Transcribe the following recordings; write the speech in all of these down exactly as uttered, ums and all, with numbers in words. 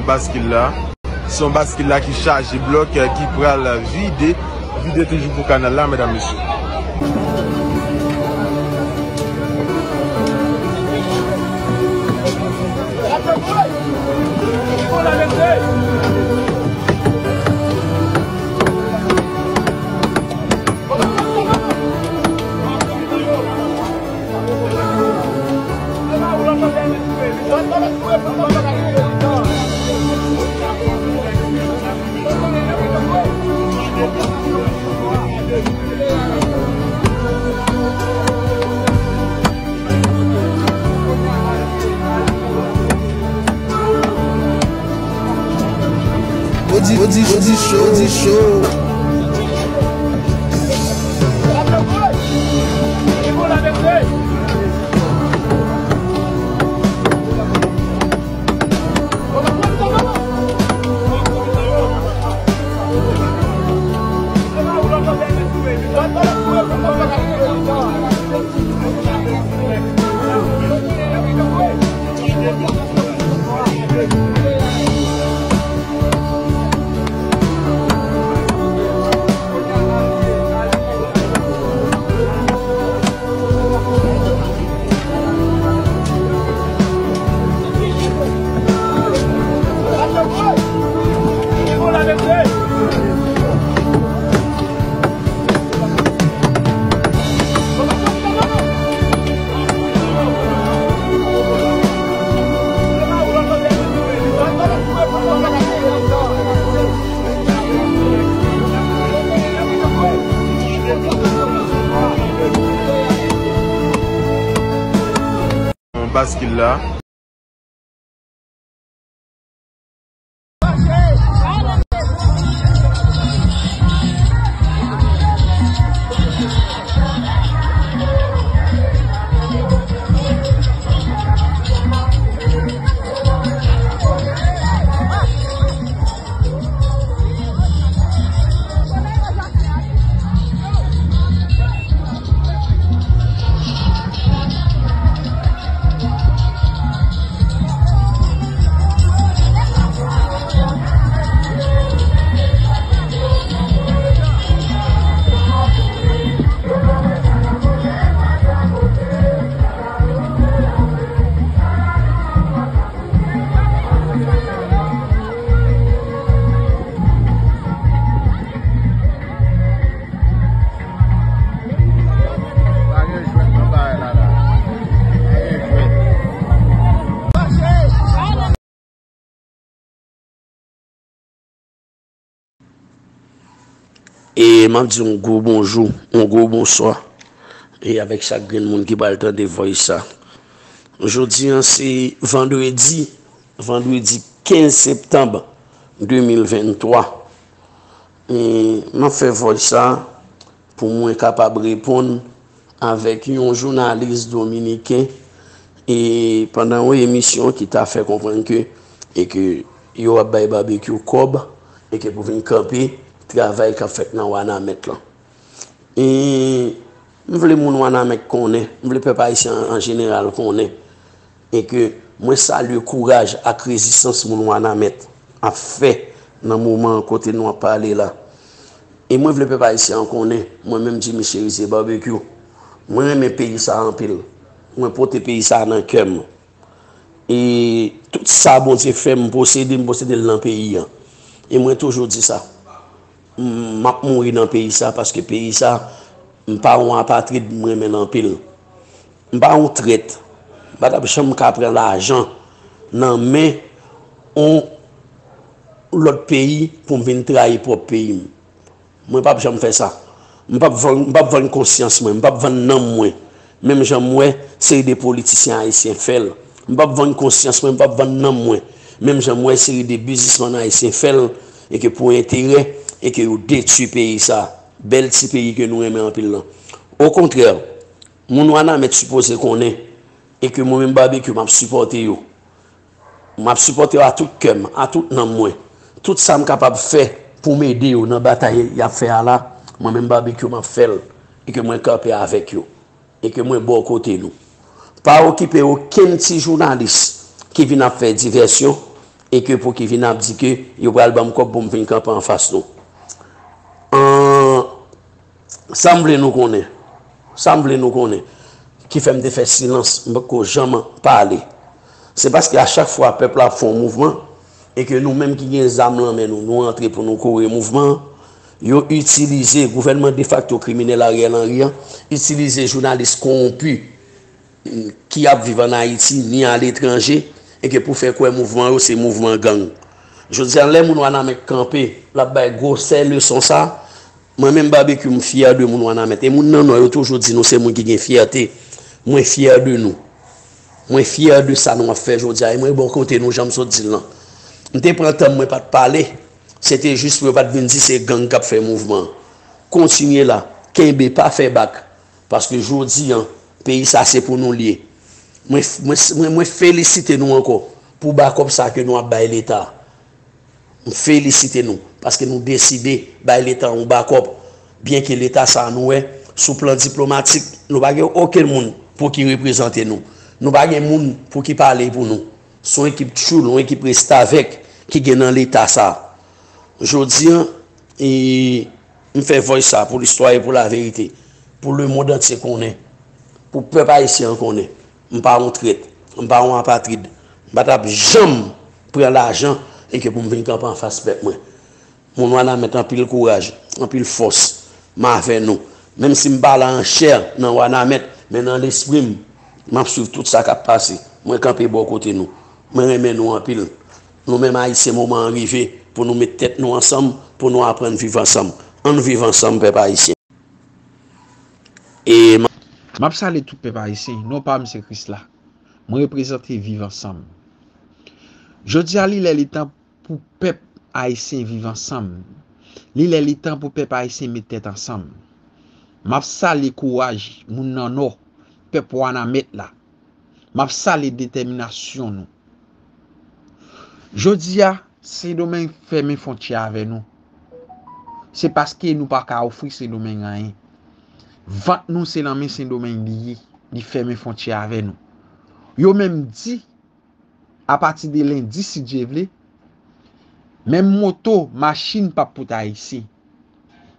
Baskil la, se yon baskil la ki chaje blòk, eh, ki pral vide, vide toujou pou kanal la, medam, mesye. Odi, odi, odi show, odi show. Baskil la. Pa gen jwèt nan bagay la, la. Pa gen jwèt. E m ap di yon gwo bonjou, yon gwo bonswa. E avèk chak grenn moun ki pral tande voice sa. Jodi a, se vandredi, vandredi kenz septanm de mil venntwa. E m ap fè voice sa pou mwen kapab reponn avèk yon jounalis dominiken, e pandan yon emisyon ki ta fè konprann ke, e ke yo ap bay Babekyou kòb, e ke pou vin kanpe travay k ap fèt nan Wanament lan. E m vle moun Wanament konnen, m vle pèp ayisyen an, an jeneral konnen, e ke mwen salye kouraj ak rezistans moun Wanament ap fè nan moman kote nou ap pale la. E mwen vle pèp ayisyen an konnen, mwen menm Jimmy Chérizier Barbecue, mwen renmen peyi sa a anpil. Mwen pote peyi sa a nan kè m. E tout sa Bondye fè m posede, m posede l nan peyi an. E mwen toujou di sa. M, m ap mouri nan peyi sa, paske peyi sa, m pa yon apatrid, m renmen l anpil. M pa yon trèt. M pa t ap janm ka pran lajan nan men yon lòt peyi pou m vin trayi pwòp peyi m. Mwen p ap janm fè sa. M p ap vann, m p ap vann konsyans mwen, m p ap vann nanm mwen. Menm jan m wè seri de politisyen ayisyen fè l. M p ap vann konsyans mwen, m p ap vann nanm mwen. Menm jan m wè seri de biznismann ayisyen fè l, e ke pou enterè, e ke yo detwi peyi sa. Bèl ti peyi ke nou renmen anpil lan. Okontrè, moun Wanament sipoze konnen, e ke mwen menm Barbecue, m ap sipòte yo. M ap sipòte yo a tout kè m, a tout nanm mwen. Tout sa m kapab fè pou m ede yo nan batay y ap fè a la, mwen menm Barbecue m ap fè l, e ke mwen kanpe avèk yo, e ke mwen bò kote nou. Pa okipe okenn ti jounalis ki vin ap fè divèsyon, e ke pou ki vin ap di ke yo pral ban m kòb pou m vin kanpe anfas nou. An, sa m vle nou konnen, sa m vle nou konnen, ki fè m te fè silans, m poko janm pale. Se paske a chak fwa pèp la ap fè yon mouvman, e ke nou menm ki gen zam nan men nou, nou antre pou nou kore mouvman an, yo itilize gouvènman defakto kriminèl Ariel Henry an, itilize jounalis kowonpi ki ap viv ann Ayiti ni aletranje, e ke pou fè kwè mouvman yo se mouvman gang. Jodi a, lè moun Wanament kanpe, l ap bay gwosè leson sa, mwen menm Babekyou, m fyè de moun Wanament. E moun nan Nò yo toujou di nou se moun ki gen fyète. Mwen fyè de nou. Mwen fyè de sa nou ap fè jodi a. E mwen bò kote nou, jan m sot di l lan. M te pran tan m, mwen pa t pale. Se te jis pou yo pa t vin di se gang k ap fè mouvman an. Kontinye la. Kenbe, pa fè bak. Paske jodi a, peyi sa se pou nou l ye. Mwen, mwen, mwen, mwen felisite nou ankò pou bakòp sa ke nou ap bay Leta. M felisite nou paske nou deside bay Leta yon bakòp. Byenke Leta sa a nou wè, sou plan diplomatik, nou pa gen okenn moun pou ki reprezante nou. Nou pa gen moun pou ki pale pou nou. Se yon ekip tchoul, yon ekip restavèk ki gen nan Leta sa a. Jodi a, e, m fè voice sa pou listwa e pou laverite, pou lemonn antye konnen, pou pèp ayisyen an konnen. M pa yon trèt, m pa yon apatrid. M pa t ap janm pran lajan e ke pou m vin kanpe anfas pèp mwen. Moun Wanament, anpil kouraj, anpil fòs. M avè nou. Menm si m pa la an chè nan Wanament, men nan lespri m, m ap swiv tout sa k ap pase. Mwen kanpe bò kote nou. Mwen renmen nou anpil. Nou menm Ayisyen, moman an rive pou nou met tèt nou ansanm, pou nou aprann viv ansanm. Ann viv ansanm, pèp ayisyen. E m ap salye tout pèp ayisyen. Non pa m se Krisla. Mwen reprezante Viv Ansanm. Jodi a, li lè li tan pou pèp ayisyen viv ansanm. Li lè li tan pou pèp ayisyen met tèt ansanm. M ap salye kouraj moun nan Nò, pèp Wanament la. M ap salye detèminasyon nou. Jodi a, Sendomeng fèmen fwontyè avè nou. Se paske nou pa ka ofri Sendomeng anyen. Vant nou se nan men Sendomeng li ye. Li fèmen fwontyè avè nou. Yo menm di, apati de lendi, si Dye vle, menm moto, machin p ap pote Ayisyen.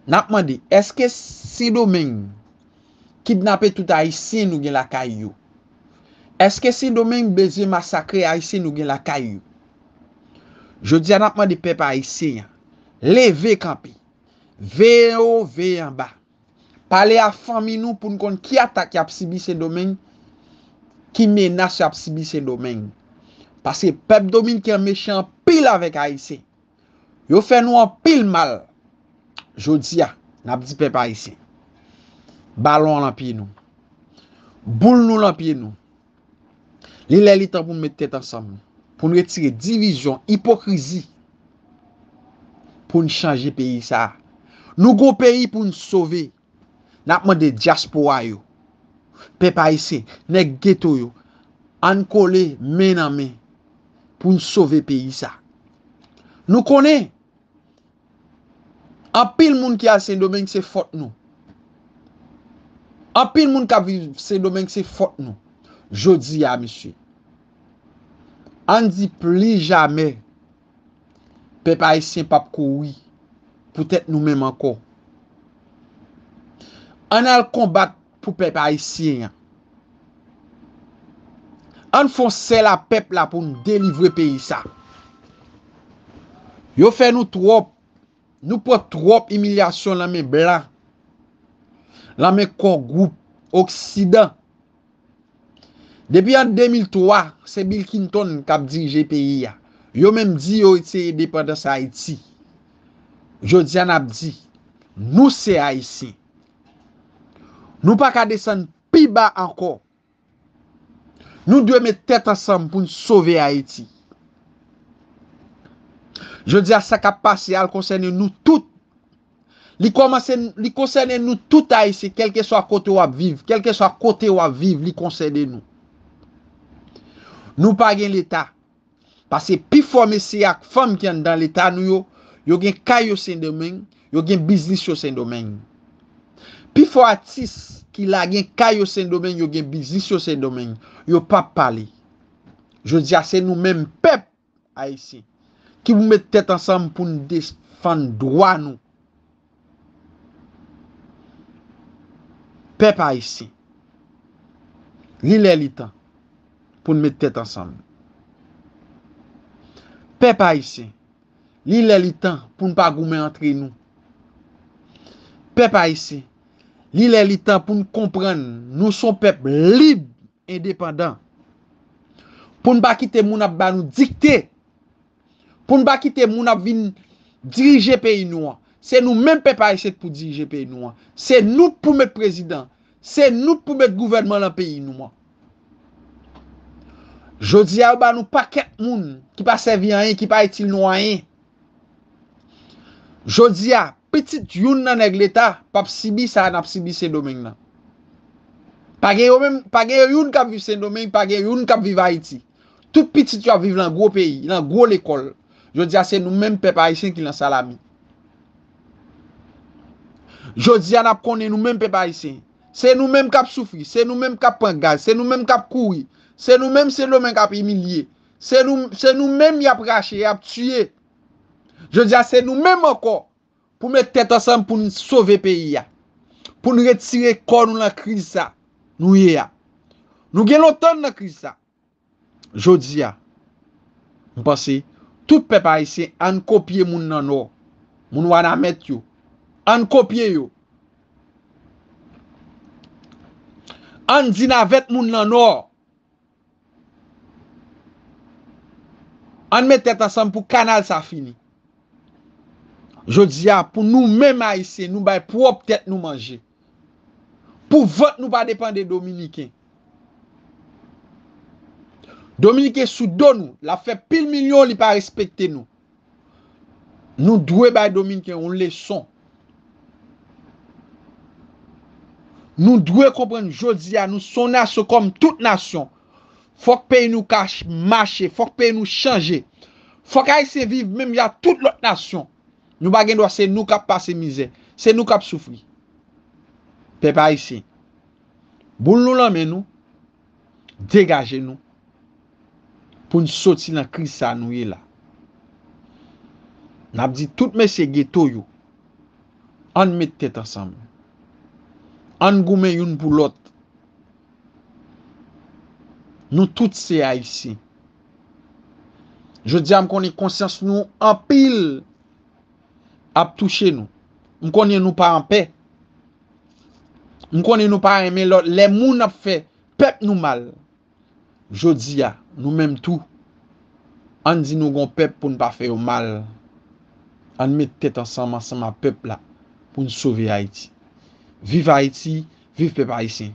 N ap mande, èske Sendomeng kidnape tout Ayisyen nou gen lakay yo? Èske Sendomeng bezwen masakre Ayisyen nou gen lakay yo? Jodi a, n ap mande pèp ayisyen an, leve kanpe. Veye wo, veye anba. Pale a fanmi nou pou n konn ki atak y ap sibi Sendomeng, ki menas y ap sibi Sendomeng. Paske pèp dominiken an mechan anpil avèk Ayisyen. Yo fè nou anpil mal. Jodi a, n ap di pèp ayisyen, balon an lan pye nou. Boul nou lan pye nou. Li lè li tan pou n met tèt ansanm, pou n retire divizyon, ipokrizi, pou n chanje peyi sa a. Nou gon peyi pou n sove. N ap mande dyaspora yo, pèp ayisyen, nèg geto yo, ann kole men nan men pou n sove peyi sa. Nou konnen, anpil moun ki al Sendomeng se fòt nou. Anpil moun k ap viv Sendomeng se fòt nou. Jodi a, mesye, ann di pli jamè pèp ayisyen p ap kouri pou tèt nou menm ankò. Ann al konbat pou pèp ayisyen an. Ann fè yon sèl a pèp la pou n delivre peyi sa. Yo fè nou twòp, nou pran twòp imilyasyon lan men blan, lan men kò gwoup oksidan. Depi an de mil twa, se Bill Clinton k ap dirije peyi a. Yo menm di yo retire endepandans Ayiti. Jodi a, n ap di, nou se Ayisyen. Nou pa ka desann pi ba ankò. Nou dwe met tèt ansanm pou n sove Ayiti. Jodi a, sa k ap pase a, l konsène nou tout. Li kòmanse, li konsène nou tout Ayisyen, kèlkeswa kote w ap viv, kèlkeswa kote w ap viv, li konsène nou. Nou pa gen Leta. Paske pifò mesye ak fanm ki anndan Leta nou yo, yo gen kay yo Sendomeng, yo gen biznis yo Sendomeng. Pifò atis ki la gen kay yo Sendomeng, yo gen biznis yo Sendomeng, yo p ap pale. Jodi a, se nou menm pèp ayisyen ki pou met tèt ansanm pou n defann dwa nou. Pèp ayisyen, li lè li tan pou n met tèt ansanm. Pèp ayisyen, li lè li tan pou n pa goumen antre nou. Pèp ayisyen, li lè li tan pou n konprann nou se yon pèp lib, endepandan. Pou n pa kite moun ap ba nou dikte. Pou n pa kite moun ap vin dirije peyi nou an. Se nou menm pèp ayisyen k pou dirije peyi nou an. Se nou k pou met prezidan. Se nou k pou met gouvènman nan peyi nou an. Jodi a, yo ba nou pakèt moun ki pa sèvi anyen, ki pa itil nou anyen. Jodi a, pitit youn nan nèg leta p ap sibi sa n ap sibi Sendomeng nan. Pa gen yo menm, pa gen yo youn k ap viv Sendomeng, pa gen youn k ap viv Ayiti. Tout pitit yo ap viv nan gwo peyi, nan gwo lekòl. Jodi a, se nou menm pèp ayisyen ki nan salami. Jodi a, n ap konnen nou menm pèp ayisyen. Se nou menm k ap soufri, se nou menm k ap pran gaz, se nou menm k ap kouri, se nou menm Sendomeng ap imilye, se nou, se nou menm y ap rache, y ap tiye. Jodi a, se nou menm ankò pou met tèt ansanm pou n sove peyi a, pou n retire kò nou nan kriz sa nou ye a. Nou gen lontan n nan kriz sa. Jodi a, m panse tout pèp ayisyen, ann kopye moun nan Nò, moun Wanament yo. Ann kopye yo. Ann di n avèk moun nan Nò. Ann met tèt ansanm pou kanal sa fini. Jodi a, pou nou menm ayisyen, nou bay pwòp tèt nou manje. Pou vant nou pa depann de Dominiken. Dominiken sou do nou, l ap fè pil milyon, li pa respekte nou. Nou dwe bay Dominiken yon leson. Nou dwe konprann jodi a, nou se yon nasyon kòm tout nasyon. Fòk peyi nou ka ch-, mache, fòk peyi nou chanje. Fòk ayisyen viv menm jan ak tout lòt nasyon. Nou pa gen dwa se nou k ap pase mizè, se nou k ap soufri. Pèp ayisyen, boul nou nan men nou, degaje nou pou n soti nan kriz sa nou ye la. N ap di tout mesye geto yo, ann met tèt ansanm. Ann goumen youn pou lòt. Nou tout se ayisyen. Jodi a, m konnen konsyans nou anpil ap touche nou. M konnen nou pa anpè. M konnen nou pa renmen lòt lè moun ap fè pèp nou mal. Jodi a, nou menm tou, ann di nou gon pèp pou n pa fè yo mal. Ann met tèt ansanm, ansanm ak pèp la, pou n sove Ayiti. Viv Ayiti, viv pèp ayisyen.